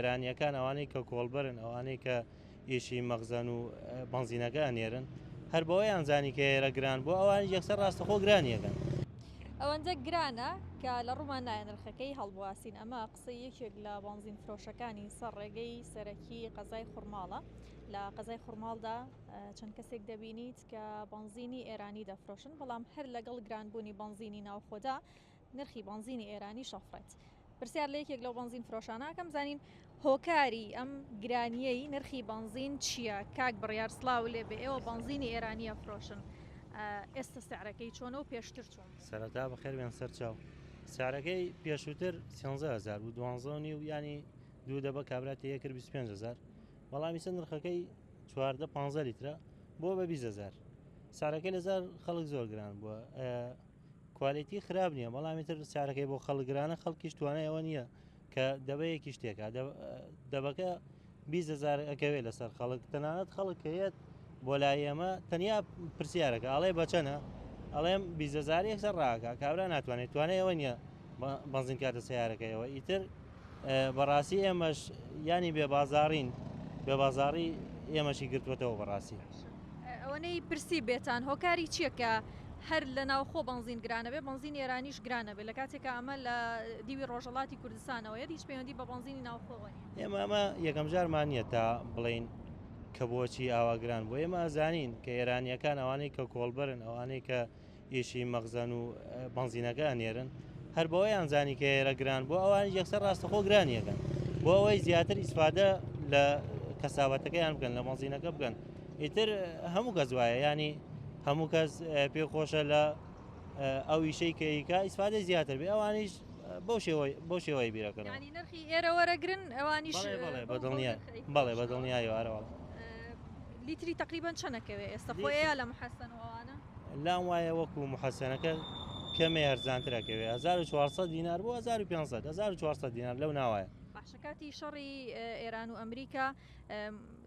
ئێرانیەکان ئەوانەی کە کۆڵبەرن ئەوانەی کە ئیشی مەخزەن و بەنزینەکە ئەنێرن هەر بەوەیان زانی کە ئێرە گران بووە ئەوانیش یەکسەر ڕاستەخۆ گرانیەکەن. ئەوەندە گرانە کە لە ڕوومان نایە نرخەکەی هەڵبواسین ئەمە قسەی یەکێک لە بەنزین فرۆشەکانی سەر ڕێگەی سەرەکی قەزای خورماڵە لە قەزای خورماڵدا چەند کەسێک دەبینیت کە بەنزینی ئێرانی دەفرۆشن بەڵام هەر لەگەڵ گرانبوونی بەنزینی ناوخۆدا نرخی بەنزینی ئێرانی شەفڕێت. پرسیار لە یەکێک لەو بەنزین فرۆشانە ئەکەم زانین هۆکاری ئەم گرانیەی نرخی بەنزین چییە؟ کاک بڕیار سڵاو لێ بێ ئێوە بەنزینی ئێرانیە فرۆشن ئێستا سعرەکەی چۆنە و پێشتر چۆن؟ سەرەتا بەخێر بێن سەرچاو سعرەکەی پێشووتر 13000 بوو دوانزە و نیو ینی دوو دەبە کابرا تێکرد 25000 بەڵام ئیسە نرخەکەی 14 15 لیترە بۆ بە 20000 سعرەکەی لەزار خەڵک زۆر گران بووە کوالێتی خراپ نییە بەڵام ئیتر سعرەکەی بۆ خەڵک گرانە خەڵکیش توانای ئەوە نییە کە دەبەیەکی شتێکە دەبەکە 20هزار ئەکەوێت لەسەر خەڵک تەنانەت خەڵک هەیەت بۆ لای ئێمە تەنیا پرسیارەکە ئەڵێ بەچەنە ئەڵێم 20هزار یەکسەر ڕاکە کابرا ناتوانێت توانای ئەوە نییە بەنزین کاتە سیارەکەیەوە ئیتر بەڕاستی ئێمەش ینی بێ بازاڕین بێ بازاڕی ئێمەشی گرتووەتەوە بەڕاستی. ئەوەنەی پرسی بێتان هۆکاری چییە کە هەر لە ناوخۆ بەنزین گرانە بێ بەنزین ئێرانیش گرانە بێ لە کاتێکا ئەمە لە دیوی ڕۆژهەڵاتی کوردستانەوە یە هیچ پەیوەندی بە بەنزینی ناوخۆوە نییە. ئێمە ئەمە یەکەم جارمان نییە تا بڵێین کە بۆچی ئاوا گران بوو ئێمە ئەزانین کە ئێرانیەکان ئەوانەی کە کۆڵبەرن ئەوانەی کە ئیشی مەخزەن و بەنزینەکە ئەنێرن هەر بەوەیان زانی کە ئێرە گران بۆ ئەوان یەکسەر ڕاستەخۆ گرانیەکەن بۆ ئەوەی زیاتر ئیسفادە لە کەسابەتەکەیان بکەن لە بەنزینەکە بکەن ئیتر هەموو کەس وایە ینی هەموو کەس پێ خۆشە لە ئەو ئیشەی کە ئیکا ئیسفادەی زیاتر بێ ئەوانیش بەو شێوەی بەو شێوەی بیرەکەن ینی نرخی ئێرە وەرەگرن ئەوانیش بە دڵنیا بەڵێ بە دڵنیایەوە ئارەوەڵا لیتری تقریبا چەنەکەوێ ئێستا خۆیە لە محەسەن و ئەوانە لام وایە وەکو محەسەنەکە کەمێ هەرزانتر ئەکەوێ 1400 دینار بۆ 1500 1400 دینار لەو ناوایە. باشە کاتی شەڕی ئێران و ئەمریکا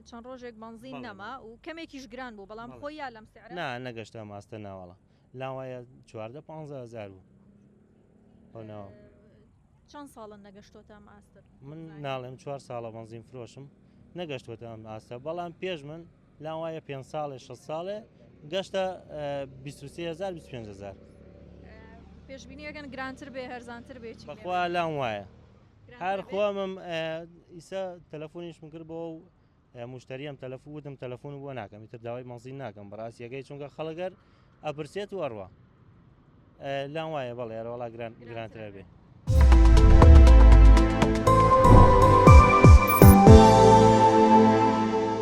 چەند ڕۆژێک بەنزین نەما و کەمێکیش گران بوو بەڵام خۆی یا لەم سعرە نا نەگەشتە ئەم ئاستە ناوەڵا لام وایە 14 15 هەزار بوو ئەو ناوە. چەند ساڵە نەگەشتۆتە ئەم ئاستە؟ من ناڵێم چوار ساڵە بەنزین فرۆشم نەگەشتوەتە ئەم ئاستە بەڵام پێش من لام وایە پێنج ساڵێ شەست ساڵێ گەشتە 23 هزار 25 هزار. پێشبینیەکەن گرانتر بێ هەرزانتر بێ چی بەخوا لام وایە هەر خۆمم ئیسە تەلەفۆنیشم کرد بۆ و مشتریەم تەلەفۆ وتم تەلەفۆن بۆ ناکەم ئیتر داوای مەزین ناکەم بەڕاستیەکەی چونکە خەڵگەر ئەپرسێت و ئەڕوا لام وایە بەڵێ ئەرەوەڵا گران گرانترە بێ.